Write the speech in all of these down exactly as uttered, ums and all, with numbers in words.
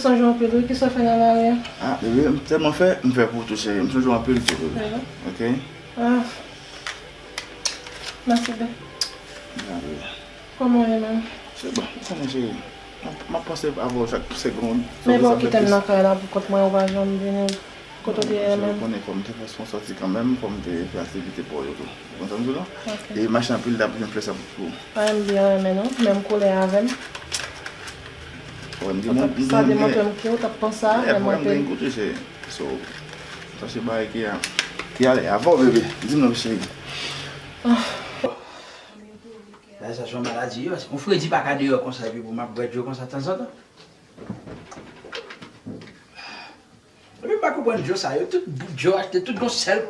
Sonje w anpil wi, kisa w fè nan lari a? Ah, bebe, m tèlman fè, m fè pou tou, cheri. M sonje w anpil tou, bebe. Ok? Ah. Mèsi, bebe. Ah, bebe. Kòman w ye menm? Se bon, ou konnen, cheri. M ap, m ap panse avè w chak segonn. Men bon, kite m nan kay la pou kont mwen, ou pa janm vini. Kote w te ye menm? Ou konnen fò m te fè yon sòti kanmenm, fò m te fè aktivite pa w yo tou. Ou konprann sa m di w la? Ok. E mache anpil la pou m fè sa pou ou. Pa m byen renmen non, menm koulè avè m. Wè, m gen, m gen, sa demontre m ke w t ap panse a, men mwen te. Kote se, so, sa se bagay ki a, ki ale avè w, bebe. Di m non, cheri. Bagay sa se yon maladi, wi, paske yon fredi pa ka deyò konsa, epi pou m ap bwè dlo konsa tanzantan. Epi m pa konprann dlo sa yo, tout bout dlo achte, tout gon sèl.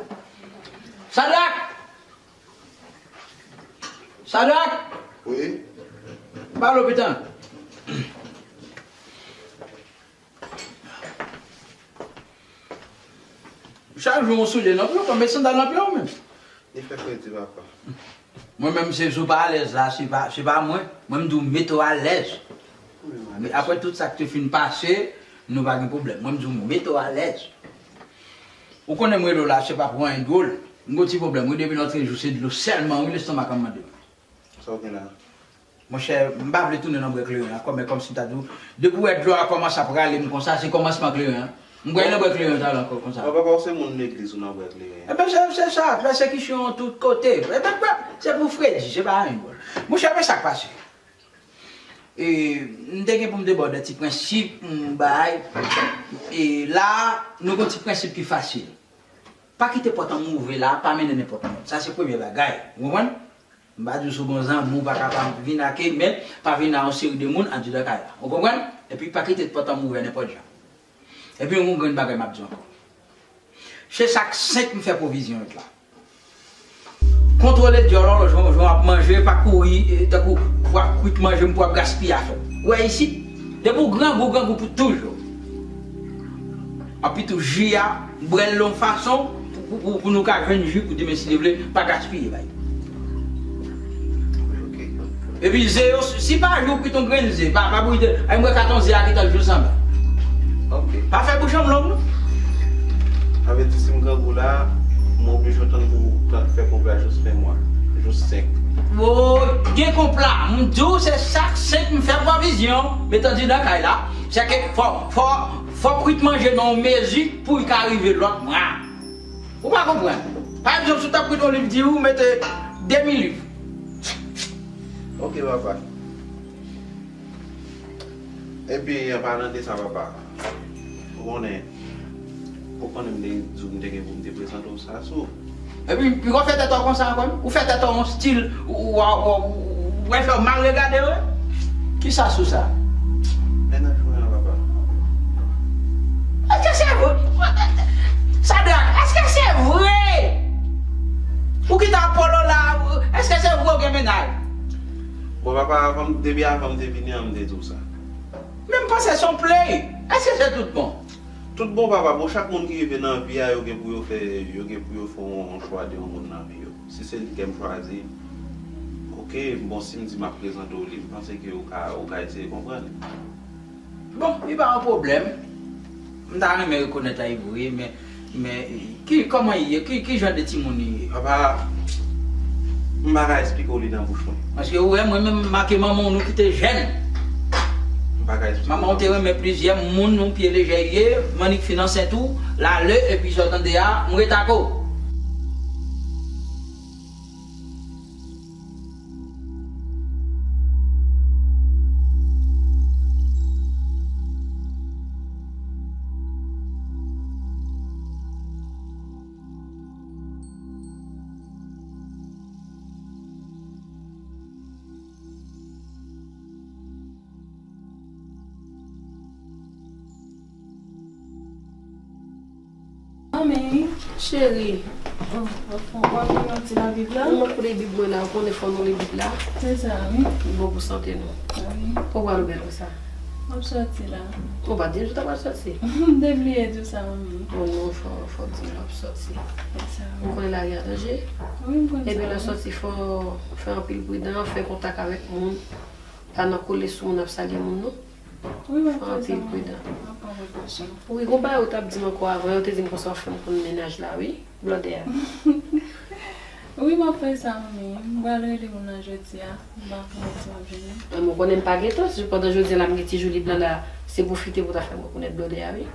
Sadrak! Sadrak! Wi? Ba lopital. Chak jou yon soulye nan pye w, pa met sandal nan pye w menm. Li fè fredi, papa. Mwen menm, se si w pa alèz la, se pa, se pa mwen. Mwen, m di w mete w alèz. Men apre tout sa k te fin pase, nou pa gen pwoblèm. Mwen, m di w mete w alèz. Ou konnen m rele w la, se pa pou anyen dwòl. M gon ti pwoblèm, wi, depi lòtrejou, se dlo sèlman, wi, lestomak an mande m. Sa w gen la? Monchè, m pa vle tounen nan bwè kleren ankò, men kòmsi m ta di w, depi w wè dlo a kòmanse ap rale m konsa, se kòmansman kleren an. M pral nan bwè kleren talè ankò konsa. Papa, pa w se moun legliz ou nan bwè kleren? Enben, se, se sa, pèsekisyon tout kote. Enben, se pou fredi, se pa anyen dwòl. Monchè, men sa k pase. E, m te gen pou m debòde ti prensip, m bay. E la, nou gon ti prensip ki fasil. Pa kite pòt an m ouvè la, pa mennen nenpòt moun. Sa se premye bagay. Ou konprann? M pa di w si w gon zanmi, ou pa ka pa vin ak, men pa vin a yon seri de moun andidan kay la. Ou konprann? Epi pa kite pòt an m ouvè nenpòt jan. Epi yon grenn bagay m ap di w ankò. Se chak senk m fè pwovizyon yo la. Kontwole dyòl ou, jan, jan w ap manje, pa kouri, e, tankou pou w ap kwit manje m, pou w ap gaspiye afè w. Ou wè isit, depi w grangou, grangou pou toujou. Anpi tou ji a, bwè l yon fason pou, pou, pou, pou nou ka jwenn ji pou demen si Dye vle, pa gaspiye bay. Epi ze yo, si pa jou kwit yon grenn ze, pa, pa bouyi de, ay mwen katon ze a ki tan jou sanba. Ok. Pa fè bouch an m long non. Sa vle di si m grangou la, m oblije tann pou tan fè pwovizyon jis fen mwa, jis senk. O, gen konpla, m di w se chak senk m fè pwovizyon, met andidan kay la, se ke fò, fò, fò kwit manje nan yon mezi pou l ka rive lòt mwa. Ou pa konprann. Pa egzanp, si w t ap kwit yon liv, di w mete de mil liv. Ok, papa. Epi, an palan de sa, papa, ou konnen, ou konnen m te di w m te gen pou m te prezante w sa, so. Epi, piko fè tèt ou konsa ankò, wi. Ou fè tèt ou yon stil, ou, ou, ou, ou, ou fè w mal regade, wi. Kisa sou sa? Mennaj mwen an, papa. Èske se vre? Sadrak, èske se vre? Ou kite Apollo la, èske se vre ou gen mennaj? Bon, papa, avan m, depi avan m te vini an, m te di w sa. Men m panse se yon play. Èske se tout bon? Tout bon, papa. Bon, chak moun ki rive nan vi a, yo gen pou yo fè, yo gen pou yo fè yon chwa de yon moun nan vi yo. Si se li ke m chwazi, ok, bon, si m di m ap prezante w li, m panse ke ou ka, ou ka eseye konprann li. Bon, li pa yon pwoblèm. M ta renmen rekonèt la, li vre, men, men, ki, kòman li ye? Ki, ki jan de timoun li ye? Papa, m pa ka esplike w li nan bouch mwen. Paske ou wè, mwen menm, m make manman w, nou kite jèn. M pa ka esplike w. Manman w te renmen plizyè moun, yon pye lejè li ye, m annik fin ansent ou, l ale, epi sa w tande a, m ret ak ou. Manmi, cheri. Oh, w ap li yon ti nan Bib la? Mwen ap li Bib mwen la, ou konnen fò nou li Bib la. Se sa, wi. Li bon pou sante nou. Wi. Pou w pral ou bèl konsa? M ap sòti la. Ou pa di m si w ta pral sòti? M te bliye di w sa, manmi. Oh non, fò, fò w di m w ap sòti. Se sa, wi. Ou konnen lari a danje? Wi, m konn sa, wi. Epi lè w sòti, fò w fè anpil pridan, fè kontak avèk moun. Pa nan kole sou moun ap salye moun, non. Wi, m ap fè sa, anpil pridan. M ap pran prekosyon. Wi, gon bagay ou t ap di m ankò avan, yo te di m konsa w fè m konn mennaj la, wi. Blòdè a. Wi, m ap fè sa, manmi. M pral rele moun nan jodi a. M pa konnen si m ap jwenn li. Mwen, mwen konnen m pa gen tan, si pandan jodi a la m gen ti jou lib la, la, se pwofite pou ta fè m rekonèt blòdè a, wi.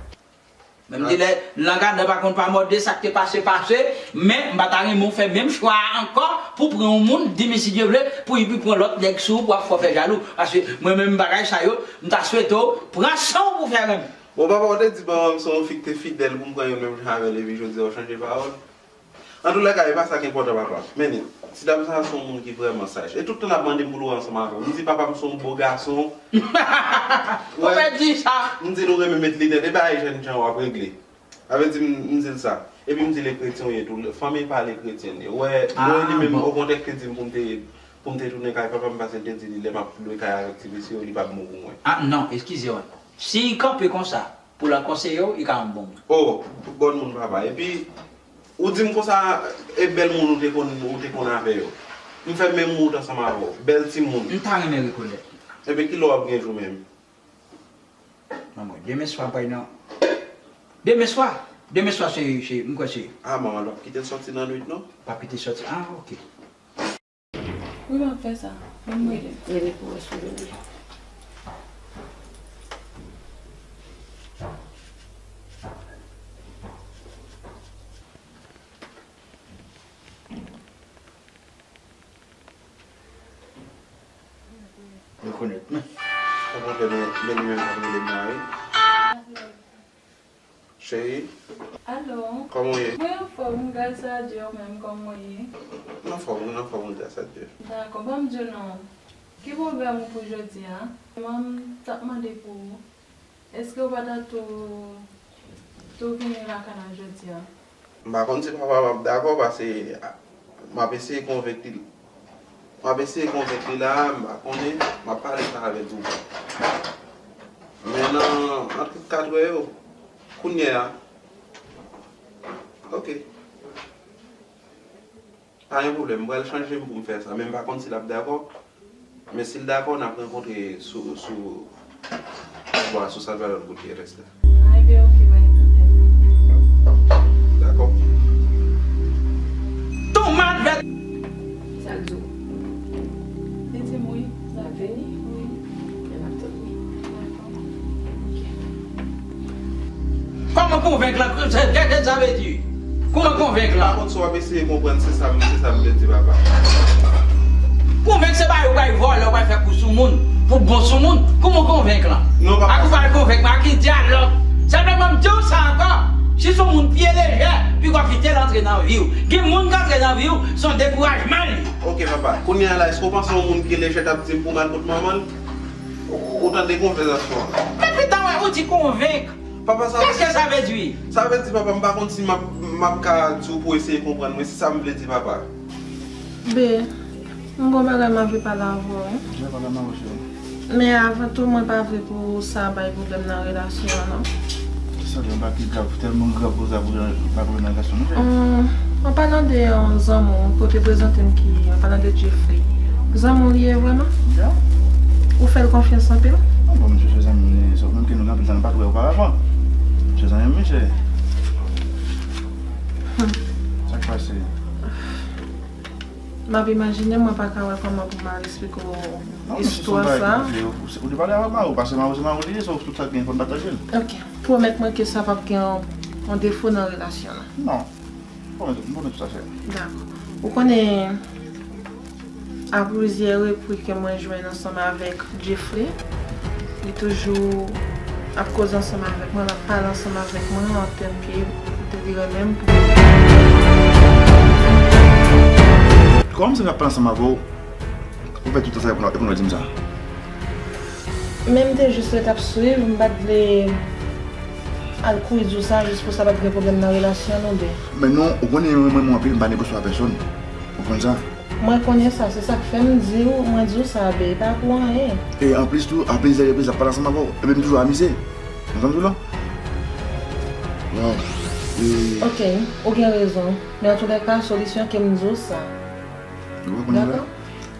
Menm di lè lang a nan pa konn pa mòde, sa k te pase, pase, men m pa ta renmen w fè menm chwa a ankò pou pran yon moun, di m si Dye vle, pou epi pran lòt nèg sou ou pou ap fè w fè jalou. Paske mwen menm bagay sa yo, m ta swete w pran san w pou fè renmen. Bon, papa, w te di manman m se yon fi k te fidèl pou m pran youn menm jan avè l, epi jodi a w chanje pawòl. Antoulèka, e pa sa k enpòtan, papa. Men, ti dam sa a se yon moun ki vrèman saj. E tout tan l ap mande m pou lwe ansanm avè w. M di papa m se yon bo gason. Ou mèt di sa. M di l ou renmen met linèt. E bagay jèn jan w ap regle. Sa vle di m, m di l sa. Epi m di l e kretyen w ye tou. Fanmi pa l e kretyen l ye. Ou wè, mwen li menm, okontrè, ki te di m pou m te, pou m te tounen kay papa m, paske l te di li lè m ap lwe kay avèk ti mesye yo, li p ap bon pou mwen. Ah, non, eskize w. Si l kanpe konsa, pou l al konseye w, li ka yon bon moun. Oh, bòn moun papa. Epi, ou di m konsa, e bèl moun ou te konn, ou te konn avè yo. M fè menm wout ansanm avè w. Bèl timoun. M ta renmen rekonèt li. Ebyen, kilè w ap gen jou menm? Manman, demen swa m pral nan. Demen swa? Demen swa se, se, m kwè se. Ah, manman, l p ap kite l sòti nan nwit, non? P ap kite l sòti. Ah, ok. Wi, m ap fè sa. Ban m rele. Rele pou wè si w jwenn li. Rekonèt mwen. Ou konprann, men, men li menm k ap rele m nan, wi. Cheri. Alo. Kòman w ye? Mwen anfòm, gras a Dye, ou menm, kòman w ye? M anfòm, wi, m anfòm, wi, gras a Dye. Dakò, ban m di w non. Ki pwogram ou pou jodi a? Mwen, m t ap mande pou ou. Èske ou pa ta tou, tou vini lakay la jodi a? M pa konn si papa m ap dakò, paske m ap eseye konvenk li. M ap eseye konvenk li la, m pa konnen, m ap pale sa avè l tou. Men nan, nan tout kat wè yo, kounye a. Ok. Pa gen pwoblèm, m pral chanje m pou m fè sa, men m pa konn si l ap dakò. Men si l dakò, n ap rankontre sou, sou, bon, sou Salvador Gutierrez la. Ah, ebyen, ok, pa gen pwoblèm. Dakò. Tomat vèt. Sa l di w? Li di m wi, l ap vini. Wi. Men m ap tann li. Dakò. Ok. Kòman konvenk lan? Sa, sa, sa, sa vle di? Kòman konvenk lan? M pa konn si w ap eseye konprann, se sa m, se sa m vle di, papa. Konvenk se pa yo bay vòlè, yo bay fè kou sou moun, pou bon sou moun. Kòman konvenk lan? Non, papa. Ak ou pral konvenk mwen, ak ki dyalòg? Senpleman, m di w sa ankò. Si se yon moun pye lejè, piga w kite l antre nan vi w. Gen moun k antre nan vi w, se yon dekourajman li. Ok, papa. Kounye a la, èske w panse yon moun pye lejè t ap di m pou m al kot manman l? Ou, ou tande konvèsasyon an? Men pita wè, ou di konvenk. Papa, sa vle di. Kèske sa vle di? Sa vle di, papa, m pa konn si m ap, m ap ka di w pou w eseye konprann mwen, se sa m vle di, papa. Be, m gon bagay m anvi pale avè w, wi. Jan pale avè w, cheri. Men avan tou, mwen pa vle pou sa bay pwoblèm nan relasyon an, non. Sa gen bagay ki grav, tèlman grav pou sa pou pa pwoblèm nan relasyon, non, cheri. Hum, an palan de yon zanmi w, ke w te prezante m ki, an palan de Jeffrey. Zanmi w li ye vrèman? Ya. Ou fè l konfyans anpil? Ah, bon, misye se zanmi m, li, sòf menm ke nou gen anpil tan nou pa t wè oparavan. Misye zanmi m, misye. Hmm. Sa k pase? M ap imajine, mwen pa ka wè kòman pou m al eksplike w istwa sa. Non, men se yon bagay ki rive, ou, ou te pale avèk mari w, paske mari w se mari w li ye, so tout sa k gen fò n pataje l. Ok. Pwomèt mwen ke sa p ap gen yon, yon defo nan relasyon nou. Non. Pwomèt, m pwomèt tout afè. Dakò. Ou konnen, a plizyè repri ke mwen jwenn ansanm avèk Jeffrey, li toujou ap koze ansanm avèk mwen, l ap pale ansanm avèk mwen, an tèm ke poutèt li renmen m pou. Kòman se ap pale ansanm avè w, ou fè tout sa epi w di m sa? Men m te jis ret ap swiv, m pa t vle al kouri di w sa jis pou sa pa t gen pwoblèm nan relasyon nou de. Men non, ou konnen mwen, mwen, mwen anpil, m pa negosye a pèsonn. Ou konn sa? Mwen konnen sa, se sa k fè m di w, mwen di w sa, be, e pa pou anyen. E anplis tou, a plizyè repriz, l ap pale ansanm avè w, epi m toujou amize. Ou konprann tou la? Waw. E Ok, ou gen rezon. Men antoulèka, solisyon ke m di w sa. Ou pa konn sa? Dakò?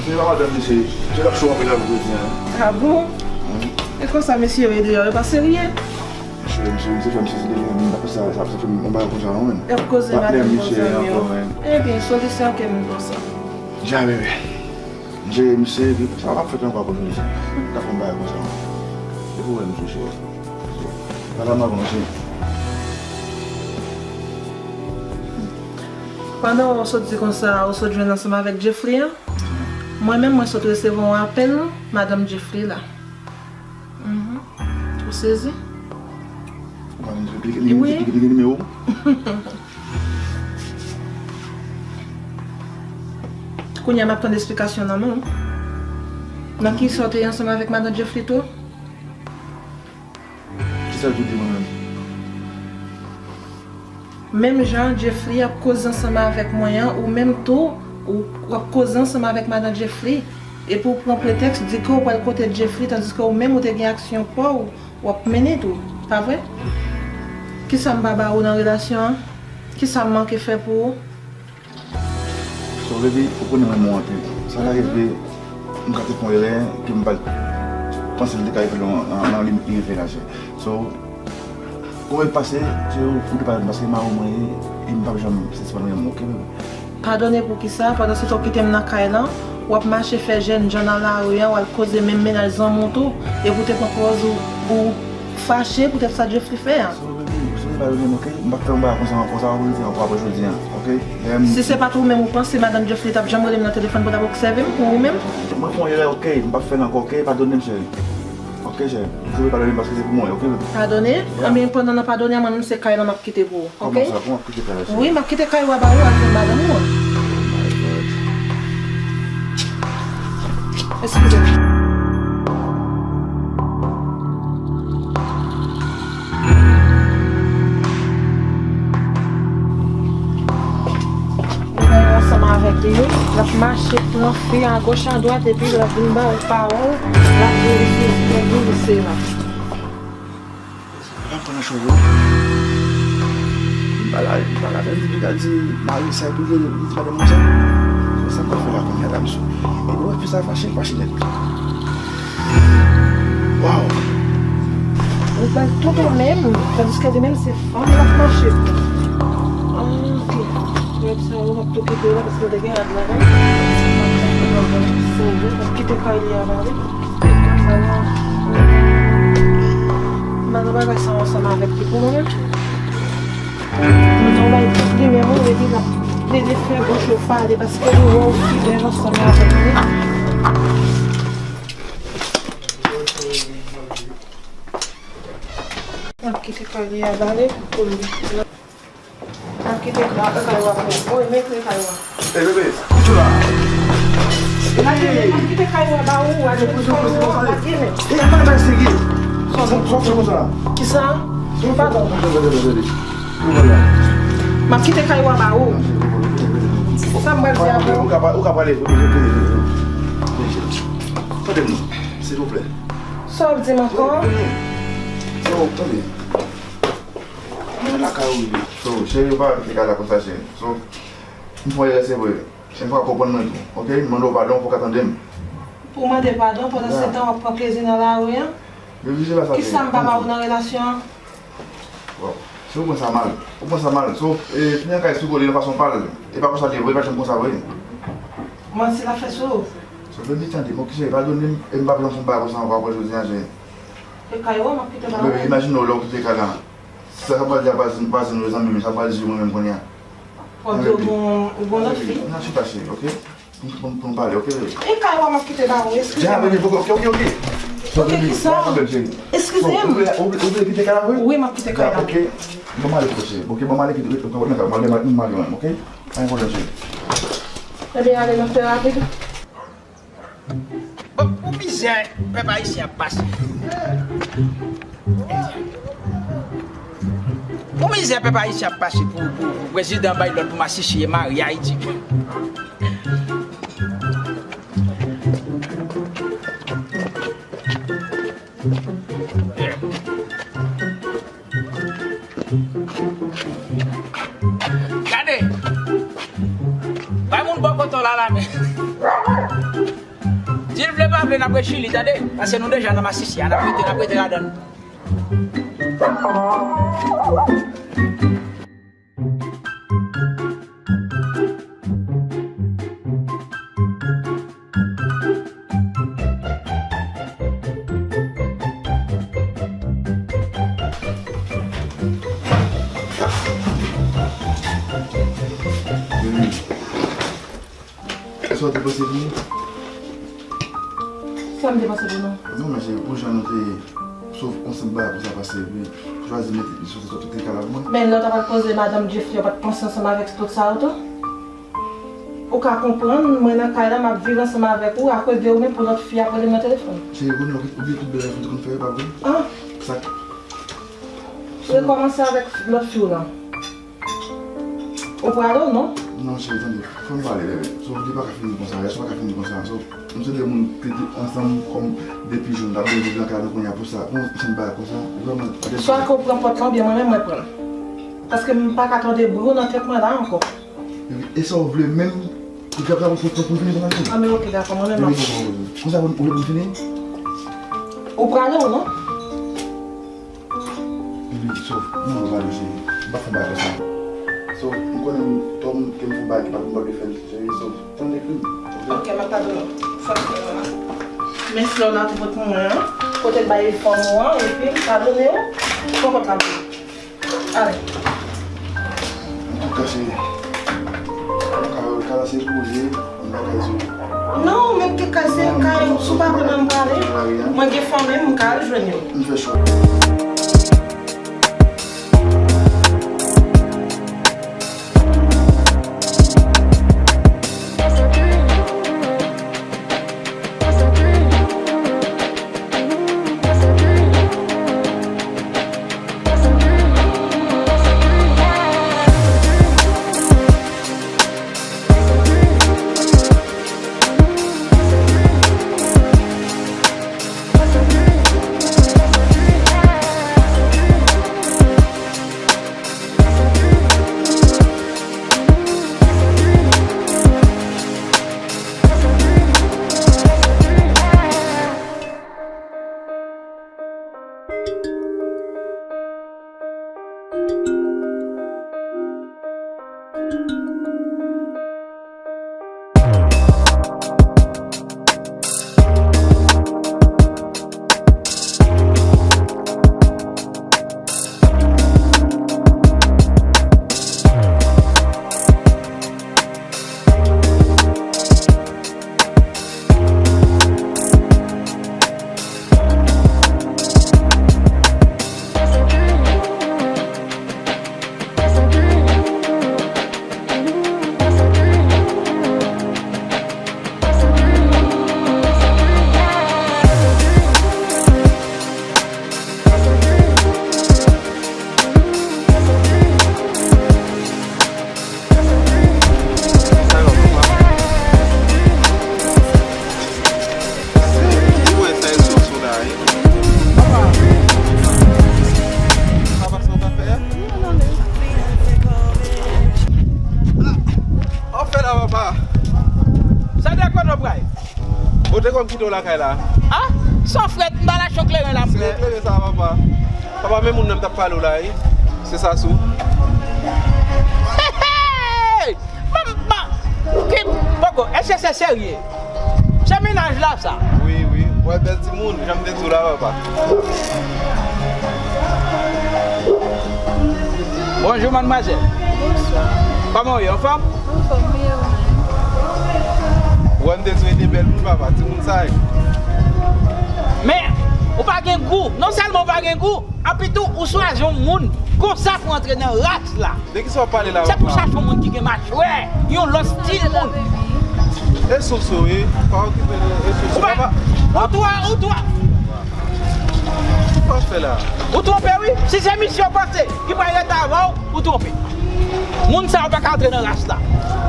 Misye pa madanm li, se, se l ap cho anpil avèk jodi a. Ah bon? E konsa mesye yo ye deyò, yo pa serye? Mesye, mesye, mesye fè m sezi deja, m pa panse sa, sa, sa fè m yon bagay konsa non, menm. Y ap koze madanm misye ankò, menm. Ebyen, sonje se anke menm konsa. Jamè, bebe. Misye, misye, sa p ap fèt ankò akoz misye. L ap fè m bagay konsa non. Pwoblèm, mesye cheri. Pale avè m, cheri. Pandan w sot di konsa, ou sot jwenn ansanm avèk Jeffrey an? Mwen menm, mwen sot resevwa yon apèl madanm Jeffrey la. Mhm. Ou sezi? Ou pa vin replike, li, wi, li, li gen nimewo? Kounye a m ap tann esplikasyon nan men w. Nan ki sa w te ansanm avèk madan Jeffrey tou? Kisa l te di mwen menm? Menm jan Jeffrey ap koze ansanm avèk mwen an, ou menm tou, ou, w ap koze ansanm avèk madan Jeffrey. Epi w pran pretèks di ke w pral kote Jeffrey, tandiske ou menm ou te gen aksyon pa w, w ap mennen tou, pa vre? Kisa m pa ba ou nan relasyon an? Kisa m manke fè pou ou? So, baby, ou konnen mwen renmen w anpil. Sa ka rive, m ka te fè yon erè ke m pa t panse li te ka rive nan, nan, nan limit li rive la, cheri. So, kòman l pase, se ou, ou te pale m paske mari w mwen ye, e m p ap janm sispann renmen w, oke, baby? Padone pou kisa? Pandan se tan w kite m nan kay lan, w ap mache fè jènjan nan lari an, w al koze menm mennaj zanmi w tou, epi w te pran pòz ou, ou fache poutèt sa Jeffrey fè a. So, baby, so, padone m, oke? M p ap fè yon bagay konsa ankò, sa pa pou rive ankò apre jodi a, oke? Lè m... Si se pa t ou menm ou panse madanm Jeffrey t ap janm rele m nan telefòn pou l ap obsève m, pou ou menm? Mwen fè yon erè, oke? M p ap fè l ankò, oke? Padone m, cheri. Oke, cheri. M sove padone m paske se pou mwen, oke, baby? Padone? Yeah. Anben, pandan n ap padone a, mwen menm se kay lan m ap kite pou ou, oke? Kòman sa? Kòman w ap kite kay la, cheri? Wi, m ap kite kay ou a ba ou al jwenn madanm ou an. Eskize m. Ou gen ansanm avèk li, wi. L ap mache pran fi agoch adwat epi l ap vin ba ou pawòl, l ap vin sezi, vin sela. L ap pran nan cho vre. M pa la, m pa la, men li di mari sa epi li di madanm mwen sa. Sa m pral fè la kounye a la, mesye? E nou wè fi sa fache, fache nèt. Waw! Ou pral tout ou menm, tandiske li menm se fanm l ap mache pou. Ah, ok. Rad sa yo, m ap tou kite la, paske m te gen rad la, non? M ap kite kay li a, ba wi. M al nan bagay sa ansanm avèk li pou mwen. Mwen nan bay tout li menm, wi, epi l ap plede fè bouch yo pale, paske li wè w fidèl ansanm avèk li. M ap kite kay li a bale pou li. M ap kite kay, kay w a pou ou. Wi, men kle kay w a. Ey, bebe, kite la. M ap kite kay w a ba ou, ale pou ou, lage men. Ey, pa bay serye. Sa w fè konsa? Kisa? Padon. M ap kite kay w a ba ou. Sa m pral di a pou ou? Ou ka pa, ou ka pale. Tande m, silvouplè. Sa w ap di m ankò? Tande. Mwen lakay ou ye. So, cheri, ou pa kite kay la konsa, cheri. So, m fè yon erè, se vre. Yon fwa konprann mwen tou, oke? M mande w padon, ou poko tande m. Pou mande padon, pandan se tan w ap pran plezi nan lari an? Yo vije la sa. Kisa m pa ba ou nan relasyon an? Bon, si ou pran sa mal, ou pran sa mal. So, e, fini an kay sou kole nan fason pa l. E pa konsa li ye vre, li pa janm konsa vre. Manti l ap fè sou ou. So, baby, tande m, oke, cheri, padone m, e m p ap janm fè yon bagay konsa ankò apre jodi a, cheri. E kay ou a, m ap kite ba ou. Baby, imajine w lè w kite kay la. Sa, sa pral di a vwazin, vwazin yo, zanmi m yo, sa pral di yo mwen menm kounye a. W ap di yo gon, ou gon lòt fi? Non, chita, cheri, oke? Pou, pou, pou n pale, oke, bebe? E kay ou a m ap kite ba ou, eskize m. Dja, bebe, oke, oke, oke. Oke, kisa? Pa pwoblèm, cheri. Eskize m. Ou vle, ou vle, ou vle kite kay la vre? Wi, m ap kite kay la. Dja, oke. Bon, m ale, cheri. Oke, bon, m ale kite, m ale, m ale, m ale, oke? Pa gen pwoblèm, cheri. Ebyen, ale nan fè rapid. Bon, pou mizè pèp ayisyen ap pase. Pou mizè pèp ayisyen ap pase pou, pou, pou prezidan bay lòd pou masisi e mari Ayiti. Gade! Bay moun bò kote w la, la, men. Di l vle pa vle, n ap ret Chili, tande? Paske nou deja nan masisi a, n ap rete, n ap rete ladan l. Sa w te panse pou nou? Sa m te panse pou nou? Non, men se pou jan nou te sòt ansanm bagay konsa pase, epi chwazi mete li sou sòt te kal avè mwen. Men lè w ta pral poze madanm Jeffrey, w pa t panse ansanm avèk tout sa yo tou? Ou ka konprann, mwen nan kay la, m ap viv ansanm avèk ou, akoz de ou, men pou lòt fi ap rele m nan telefòn. Cheri, konnen ou bliye tout bèl afè nou te konn fè yo, pa vre? Ah! Sa k Rekòmanse avèk lòt fi w lan. Ou prale w non? Non, cheri, tande. Fò n pale, bebe. Sa w di pa ka fini konsa. Rès pa ka fini konsa. So, m se de moun ki te ansanm kòm depi jèn, n ap viv nan kay nou kounye a pou sa. Pou yon bagay konsa, vrèman, pa gen. Swa ke w pran pòt lan, oubyen mwen menm, mwen pran l. Paske m pa ka tande bri w nan tèt mwen la ankò. Epi, e sa w vle menm, pou, pou, pou, pou, pou fini konsa? Ah, men oke, dakò, mwen menm m ap. Konsa, ou vle pou m fini? Ou prale w non? Epi, so, non, non, pale, cheri. M pa fè bagay konsa. So, m konnen m tò, m, ke m fè bagay ki pa pou m pa vle fè l, cheri, so, tande, epi. Oke, m ap padone w. Fòk mwen la. Men flè w nan tout mwen an, kote l bay fanm ou an, epi padone w, pran kòb la pou ou. Ale. Antouka, se, ka, ka la se pou ou ye, m pa ka di. Non, men ke kay se kay, si w pa vle ban m prale. Mwen gen fanmi m, m ka al jwenn yo. M fè chwa. Papa, sa w t ap fè a? Sa w t ap fè la, papa? Sa de kò nou pray? Ou te konn kite w lakay la? Ah, san frèt, m ba l aksyon kleren la, m klè. Se kleren sa, papa. Papa, men moun nan m t ap pale w la, wi. Se sa sou. Hey, hey! Manman, ki, poko, èske se serye? Se mennaj la, sa? Wi, wi. Wè, bèl timoun, jan m te di w la, papa. Bonjou, madmwazèl. Bonswa. Kòman w ye, anfòm? Anfòm, wi, e ou menm? Wè, m te di w, e de bèl moun, papa, timoun sa ye. Men, ou pa gen gou. Non sèlman ou pa gen gou, epi tou, ou swazi yon moun konsa pou antre nan ras la. De kisa w ap pale la, papa? Se pou chache yon moun ki gen machwè, yon lòt stil moun. E soso, wi. Pa okipe l, e soso. Ou pa, papa. Ou twò, ou twò. Sa w ap fè la? Ou twonpe, wi. Si se misye w panse ki pral rete avè w, ou twonpe. Moun sa yo pa ka antre nan ras la.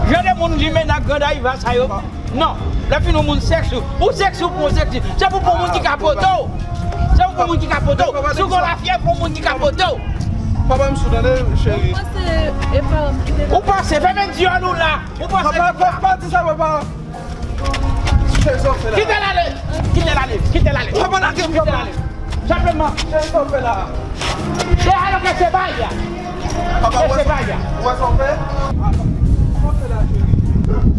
Jan de moun limena, granda, iva sa yo. Non. Lè fini yon moun sèks ou, ou sèks ou pou yon sèks. Se pou pou moun ki ka pote w. Se pou pou moun ki ka pote w. Si w gen lafyèv, pou moun ki ka pote w. Papa m sou, tande, cheri. Ou panse e paran m ki te... Ou panse, fèmen dyòl ou la. Ou panse... Papa, pa, pa di sa, papa. Cheri, sa w fè la? Kite l ale! Kite l ale! Kite l ale! Papa, lage m, papa! Kite l ale! Senpleman! Cheri, sa w fè la? Se alò ke se bay a! Papa, wè sa w fè? Wè sa w fè? Sa w fè la, cheri?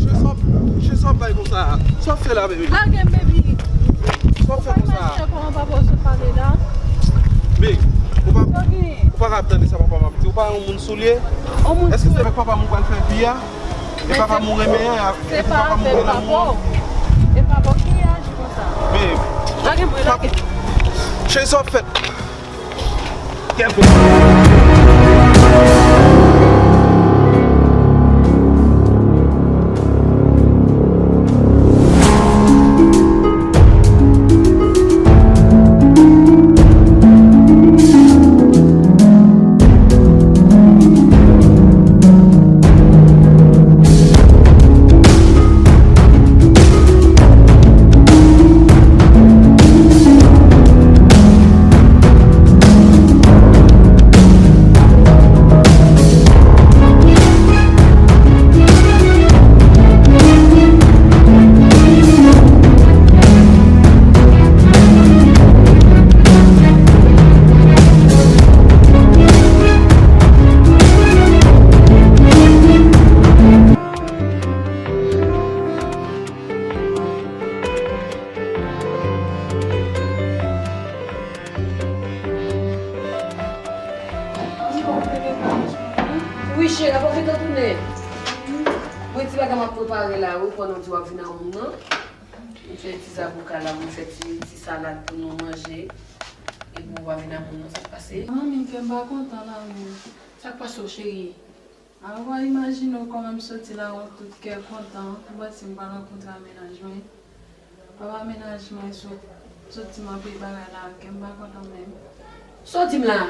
Cheri, sa w, cheri, sa w bay konsa? Sa w fè la, baby? Lage m, baby! Sa w fè konsa? Ou pa imajine kòman papa w sot pale la? Big, ou pa, ou pa ka ap tande sa papa m ap di. Ou pa yon moun soulye? Èske se avèk papa m ou pral fè vi a? E papa m ou renmen an, e papa m ou renmen an. E papa w ki reyaji konsa. Babe. Lage mwen, lage. Cheri, sa w ap fè? Wi, cheri, pwofite tounen. Mwen ti bagay m ap prepare la, wi, pandan w di w ap vin ak moun nan. M fè ti zaboka la, m fè ti, ti salad pou nou manje. Epi w ap vin ak moun nan, sa k pase? Manmi, kè m pa kontan la, non. Sa k pase w, cheri? Avan, imajine w kòman m soti la, mwen tout kè kontan, m panse m pral rankontre ak mennaj mwen. Papa mennaj mwen sot, sot di m anpil bagay la, kè m pa kontan menm. Sa w di m la?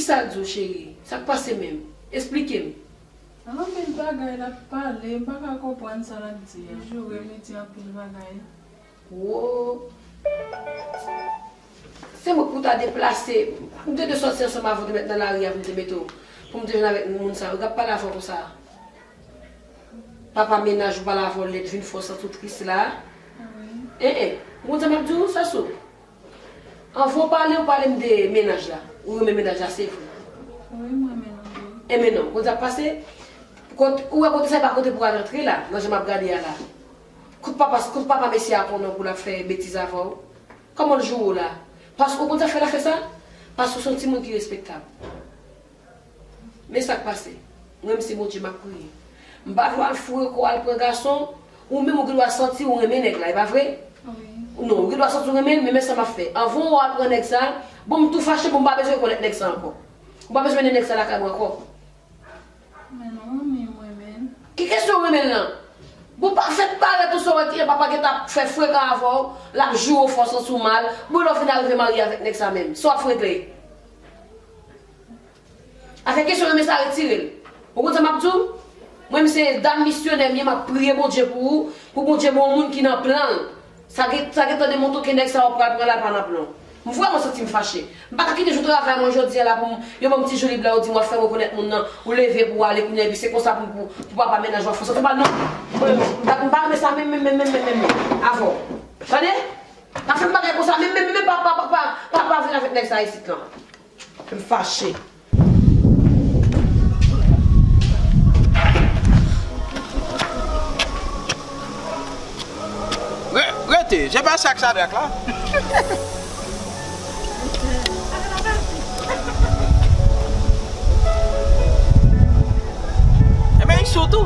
Kisa l di w, cheri? Sa k pase menm? Esplike m. Anpil bagay l ap pale, m pa ka konprann sa l ap di a. Li joure m, li di anpil bagay. Wo! Se mwen k pou ta deplase. M te dwe sòti ansanm avè w, te mèt nan lari a pou m te mete w. Pou m te jwenn avèk moun sa yo k ap pale avè w konsa. Papa mennaj ou pale avè w lèd, vin fè w santi w tris la. Wi. En, en. Ou konn sa m ap di w, Sasou? Anvan w pale, ou pale m de mennaj la. Ou renmen mennaj la, se vre. Wi, m renmen l anpil. Enben non, ou konn sa k pase? Kot, ou wè kote sa e pa kote pou w al antre la, nan jan m ap gade a la. Kot papa, kot papa mesye a konnen w pou l ap fè betiz avè w? Kòman l joure w la? Paske ou konn sa k fè l ap fè sa? Paske w se yon timoun ki respektab. Men sa k pase. Mwen menm se Bondye m ap priye. M pa vle w al foure kò w al pran gason, ou menm ou gen dwa santi w renmen nèg la, e pa vre? Wi. Non, ou gen dwa santi w renmen l, men men sa m ap fè. Anvan w al pran nèg sa, bon, m tou fache, bon, m pa bezwen rekonèt nèg sa ankò. M pa bezwen mennen nèg sa lakay mwen ankò. Men non, manmi, m renmen l. Ki kesyon renmen l lan? Bon, pa fèt parèt ou sou wè ki papa gentan ap fè frekan avè w, l ap joure w fò w santi w mal. Bon, lè w fin arive marye avèk nèg sa menm, sa w ap regle? Afè kesyon renmen sa, retire l. Ou konn sa m ap di w? Mwen, m se dam misyonè m ye, m ap priye Bondye pou ou, pou Bondye ban w moun ki nan plan l. Sa gen, sa gentan demontre ke nèg sa yo pral pran l al pa nan plan w. M vrèman santi m fache. M pa ka kite jou travay mwen jodi a la pou m, yo ban m ti jou lib la, yo di m w ap fè rekonèt moun nan, ou leve pou w ale kounye a, epi se konsa pou, pou, pou papa mennaj ou ap fè w santi w mal, non. Mwen, m pa, m pa renmen sa menm, menm, menm, menm, menm, menm, avè w. Tande? Pa fè m bagay konsa, menm, menm, menm, pa, pa, pa, pa, pa, pa vin avèk nèg sa isit lan. M fache. Re-, rete, je pa sak sa drak la. Ebyen, li sou tou.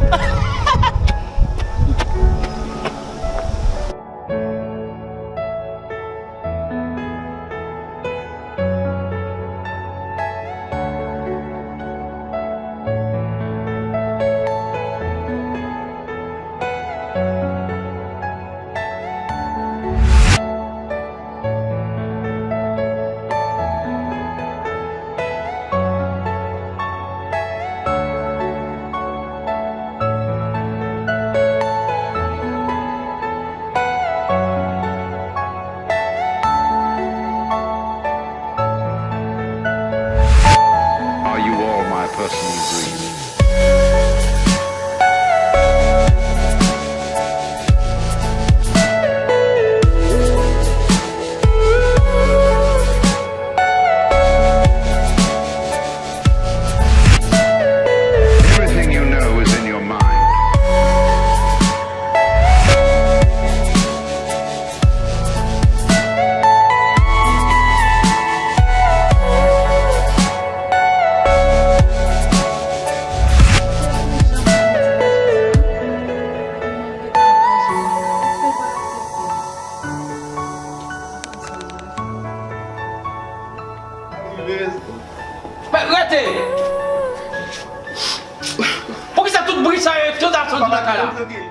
Poukisa tout bri sa yo, tout sa soti nan kay la? Papa, kite m trankil.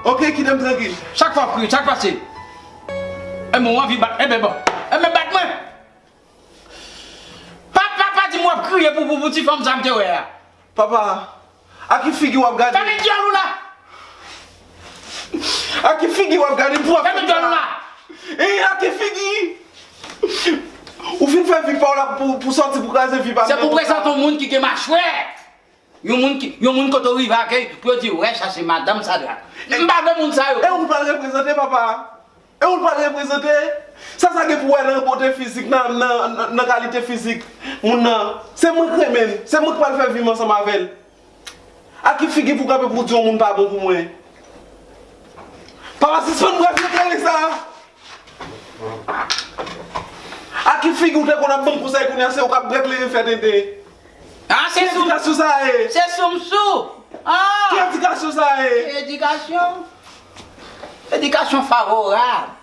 Ok, kite m trankil. Chak fwa w ap kriye, sa k pase? Enben, w anvi bat, enben bon. Enben, bat mwen. Pa, pa, pa di m w ap kriye pou, pou, pou ti fanm sa m te wè a. Papa, a ki figi w ap gade? Fèmen dyòl ou la! A ki figi w ap gade pou w ap fè sa? Fèmen dyòl ou la! E a ki figi? Ou fin fè vi pa w la pou, pou sòti pou kraze vi pa m. Se pou prezante yon moun ki gen machwè. Yon moun ki, yon moun kote w rive akèy pou yo di, "Wè, sa se madanm Sadrak." M pa vle moun sa yo. E ou pral reprezante, papa? E ou pral reprezante? Sa sa gen pou wè nan bote fizik, nan, nan, nan, nan kalite fizik moun nan? Se mwen k renmen l. Se mwen k pral fè vi m ansanm avè l. A ki figi pou w kanpe pou w di yon moun pa bon pou mwen? Papa, sispann bref leklere sa. A ki figi w te konn ap ban m konsèy, kounye a se ou k ap bref leklere fè tenten? Ah, se sou. Ki edikasyon sa ye? Se sou m sou. Ah! Ki edikasyon sa ye? Edikasyon. Edikasyon favorab.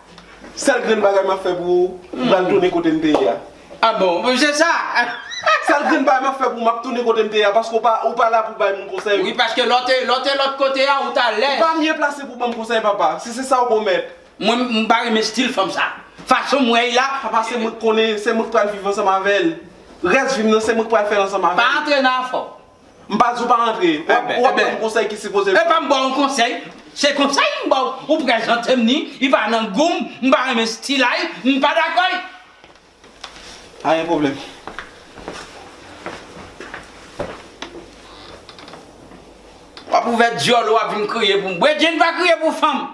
Sèl grenn bagay m ap fè pou ou, m pral tounen kote m te ye a. Ah bon, se sa. Sèl grenn bagay m ap fè pou ou, m ap tounen kote m te ye a, paske ou pa, ou pa la pou bay moun konsèy. Wi, paske lè w te, lè w te lòt kote a, ou t alèz. Ou pa mye plase pou ban m konsèy, papa, si se sa w pwomèt. Mwen, m pa renmen stil fanm sa. Fason m wè l la. Papa, se mwen k konnen, se mwen k pral viv ansanm avè l. Rès vi m nan, se mwen k pral fè l ansanm avè l. Pa antre nan afè w. M pa di w pa rantre. W ap, w ap ban m konsèy ki sipoze. E pa m ba w konsèy. Se konsèy m ba w. Ou prezante m ni, li pa nan gou m, m pa renmen stil a l, m pa dakò l. Pa gen pwoblèm. W ap ouvè dyòl ou, w ap vin kriye pou m. Bredjenn pa kriye pou fanm.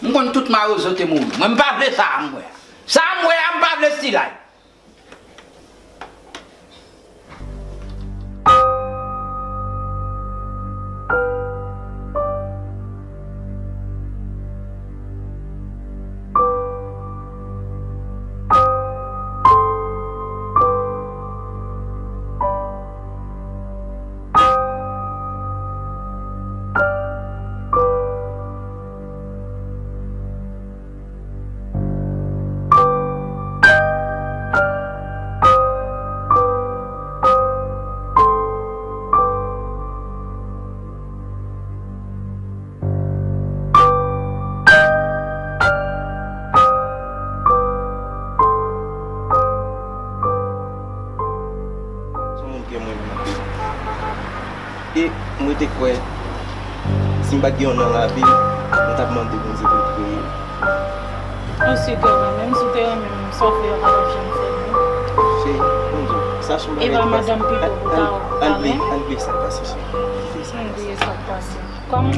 M konn tout mawozo te mouri. Mwen, m pa vle sa a m wè a. Sa a m wè a, m pa vle stil a l. Se yon moun ke mwen renmen anpil. E mwen te kwè, si m pa t gen yon non nan lavi m, m t ap mande Bondye pou l kreye m. Ou si w te renmen m, si w te renmen m, sa w fè a pa t ap janm fèt, non. Cheri, Bondye, sa se yon bagay ki pase. E pa madanm pito pou ta wè w. Al bliye, al bliye sa k pase, cheri. Kite sa. Ann bliye sa k pase. Kòman?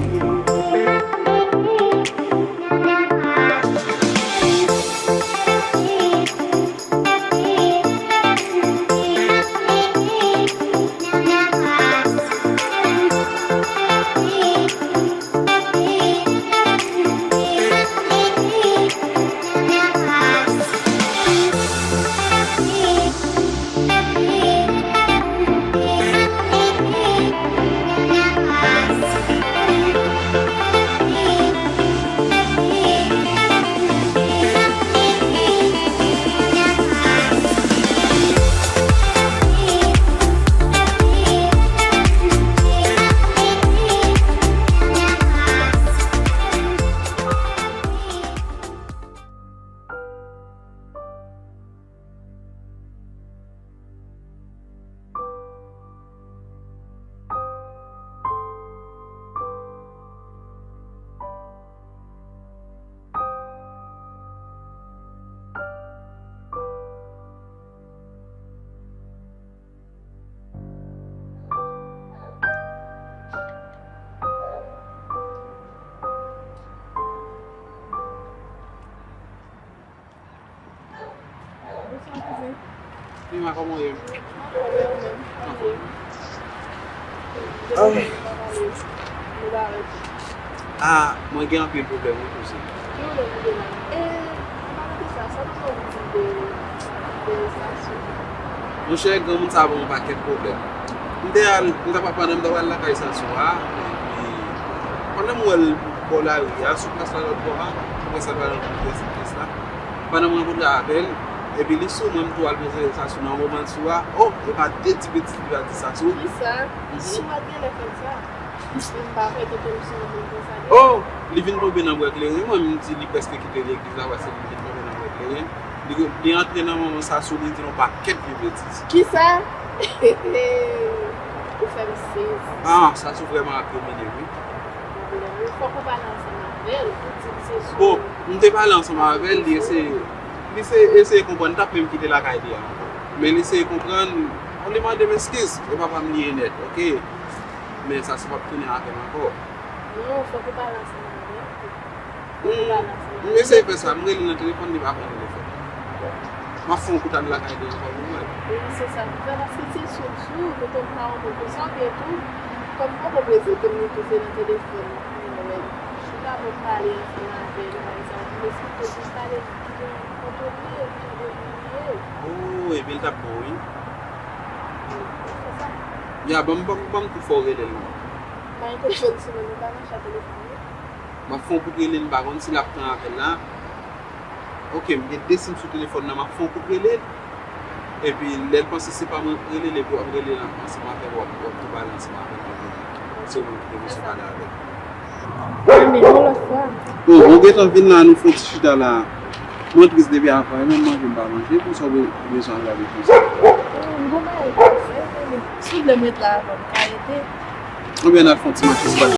Bonswa, kouzen. Mima, kòman w ye? Anfòm. Ah, mwen gen anpil pwoblèm, wi, kouzen. Ki pwoblèm ou gen la? E, anpalan de sa, sa w te konn di de, de Sasou? Monchè, granmoun sa a ban m yon pakèt pwoblèm. M te al, m t ap, pandan m t ap al lakay Sasou a, epi pandan m wè l bò lari a, sou plas la lòt bò a, m wè sa pral rankontre sou plas la. Pandan m rankontre avè l, Epi li sou mwen, m tou al poze Sasou nan moman l sou a. Oh, e pa de ti betiz li pa di Sasou. Kisa? Mhm. Sou a t genlè fè sa. M pa kwè tonton m se yon moun konsa. Oh, li vin tonbe nan bwè kleren. Mwen, m di li prèske kite legliz la paske li vin tonbe nan bwè kleren. Li, li antre nan manman Sasou, li di yon pakèt vye betiz. Kisa? Ou fè m sezi. Ah, Sasou vrèman ap domine, wi. Fòk ou pale ansanm avè l pou di l se sou. Bon, m te pale ansanm avè l, li eseye, li se eseye konprann, li t ap menm kite lakay li a ankò. Men li eseye konprann, bon, li mande m eskiz, e papa m li ye nèt, oke? Men Sasou p ap tounen avè m ankò. Non, fòk ou pale ansanm avè l. Fòk ou pale ansanm avè l. M eseye fè sa, m rele nan telefòn, li pa pran telefòn. M ap fè yon kout al lakay li ankò pou mwen. Wi, se sa pou fè, paske se sou, sou, tonton m pa yon moun konsa, oubyen tou, kòm m poko prezante m, li tou se nan telefòn, li wè m. Li pa pou m pale ansanm avè l, pa egzanp, m esplike l, m pale, m di l, tonton m ye, m tande l ye. Oh, epi l t ap bon, wi. Wi, se sa. Ya, ban m, ban m, ban m tou fè w rele l non. Pa gen telefòn sou mwen, nou pa mache ak telefòn, wi. M ap fè yon kout rele l, m pa konn si l ap pran apèl la. Oke, m gen de sim sou telefòn nan, m ap fè yon kout rele l. Epi, lè l panse se pa mwen k rele l, epi w ap rele l ansanm avè l, w ap, w ap tou pale ansanm avè l. Se ou menm ki te bezwen pale avè l. Rele m yon lòt fwa. Bon, ou gentan vin la, nou fè yon ti chita la. Mwen tris depi avan, e menm manje m pa manje, konsa w be-, bezwen al lave konsa. Oh, m gon bagay pou m fè, men si w vle m ret la avè w, m ka rete. Oubyen n al fè yon ti mache sipase.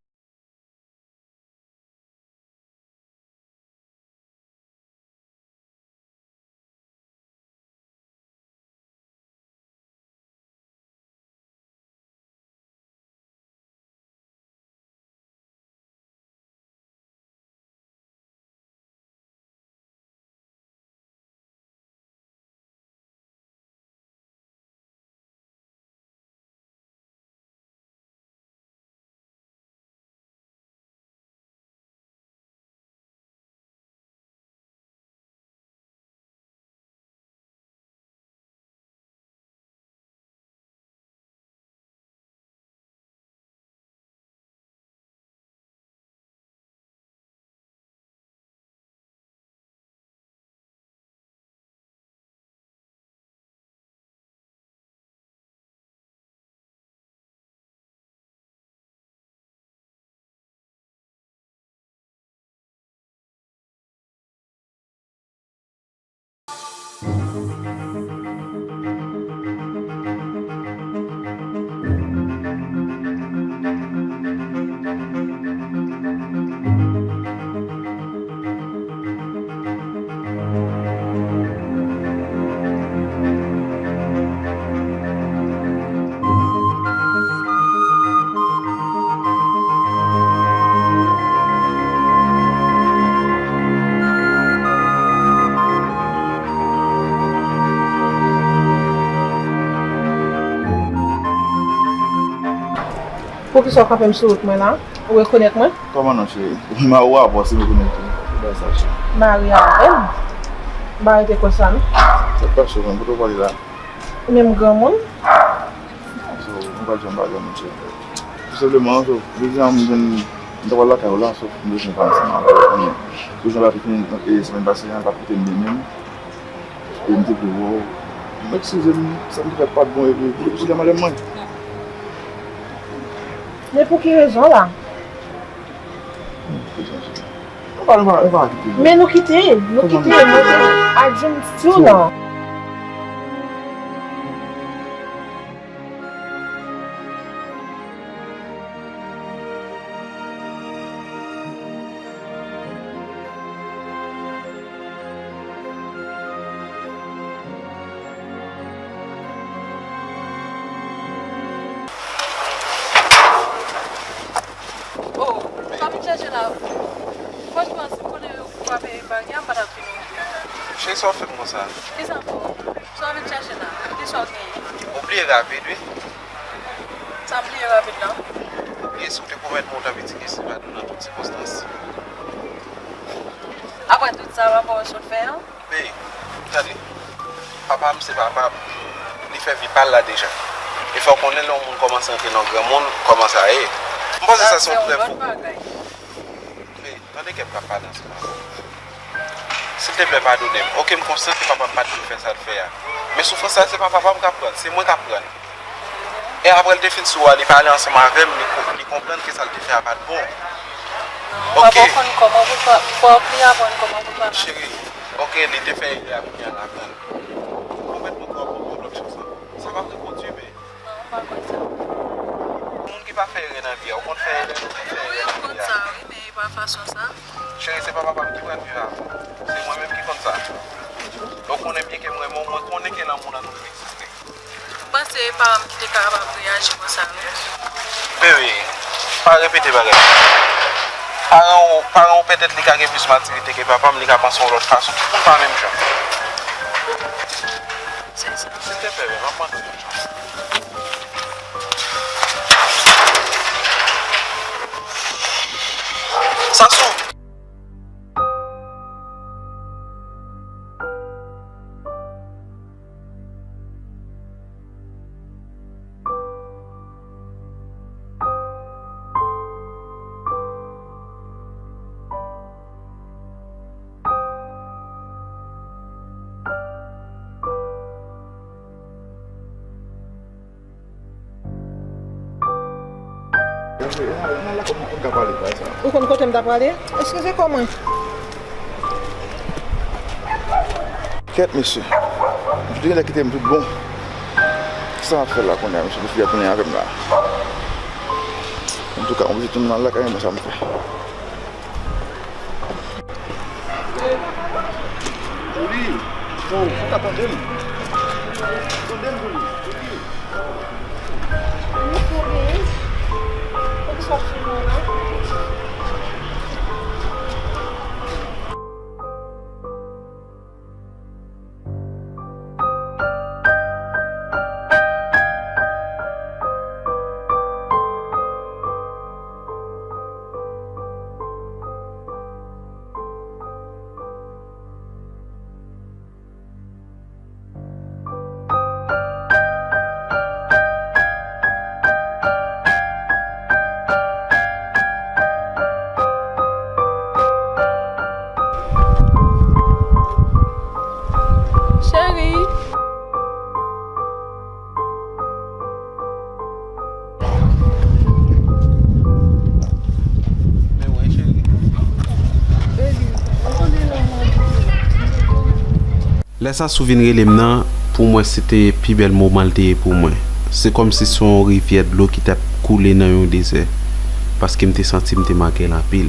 Poukisa w kanpe m sou wout mwen la? Ou rekonèt mwen? Kòman non, cheri? Ou mari avè w, si m rekonèt ou. Ou bay sa, cheri. Mari avè m? M pa rete konsa, non. Sa k pase, mwen, kote w prale la? Ou menm granmoun? So, m pa janm pa granmoun, cheri. Tou senpleman, so, jodi a, m jwenn, m ta pral lakay ou la, so, m bezwen pale ansanm avè w, konnen. Koze m avè w te fini, e, semèn pase a, l pa t koute m byen menm. E m te vle wè w. M eskize m, sa m te fè pa t bon, epi m te kouche nan malè mwen. Men pou ki rezon la? Hmm, rezon, cheri. Nou pa, nou pa, nou pa kite. Men nou kite, nou kite, nou te adjim sou non. Oh, sa vin chèche la. Franchman, si m konnen ou pa peye bagay, m pa t ap vin non plis. Cheri, sa w fè m konsa? Kisa ankò? Sa w vin chèche la? Kisa w genyen? Ou bliye rapid, wi. Sa m bliye rapid la? Ou bliye si w te pwomèt mwen w t ap itilize pa nou nan tout sikonstans. Apre tout sa, pa wè sa w fè an? Hey, tande. Papa m se papa m. Li fè vi pa l la deja. E fò w konnen lè yon moun kòmanse antre nan granmoun, kòman sa ye. M panse sa se yon trè fo. Hey, tande kè m k ap pale ansanm avè w. Silteplè, padone m. Oke, m konsyan ke Papa m pa t dwe fè sa l fè a. Men soufrans sa, se pa papa m k ap pran l, se mwen k ap pran l. E apre l te fin sou a, li pale ansanm avè m, li, ko- li konprann ke sa l te fè a pa t bon. Papa, ok, w konn kòman pou pa- fò w li aprann kòman pou pale. Cheri, ok, li te fè erè a, kounye a l aprann. Ou konprann mwen, w ap pran lòt chans la. Sa p ap repwodui, men. Non, m pa konn sa. Moun ki pa fè erè nan vi a, ou konn fè erè, ou konn fè erè nan vi a. Wi, m konn sa, wi, men e pa fason sa. Cheri, se pa papa m ki pral viv avè w. Se mwen menm ki konn sa. Ou konnen byen ke m renmen w, mwen konnen ke lanmou nan nou egziste. M panse paran m ki te kapab reyaji konsa, non. Bebe, pa repete bagay. Paran w, paran w petèt li ka gen plis matirite ke papa m, li ka panse yon lòt fason. Tout moun pa menm jan. Se sa. Silteplè, bebe, m ap mande w yon chans. Sasou! Ou konn kote m ta prale? Eskize kò mwen. Kèt, mesye. Misye te genlè kite m tout bon. Kisa m ap fè la kounye a, mesye? Fi a tounen avè m la. Antouka, m oblije tounen al lakay mwen, sa m fè. Juli, bon, ou ka tande m? Tande m, Juli. Cheri. Lè Sasou vin rele m nan, pou mwen se te pi bèl moman l te ye pou mwen. Se kòmsi se yon rivyè dlo ki t ap koule nan yon dezè, paske m te santi m te manke l anpil.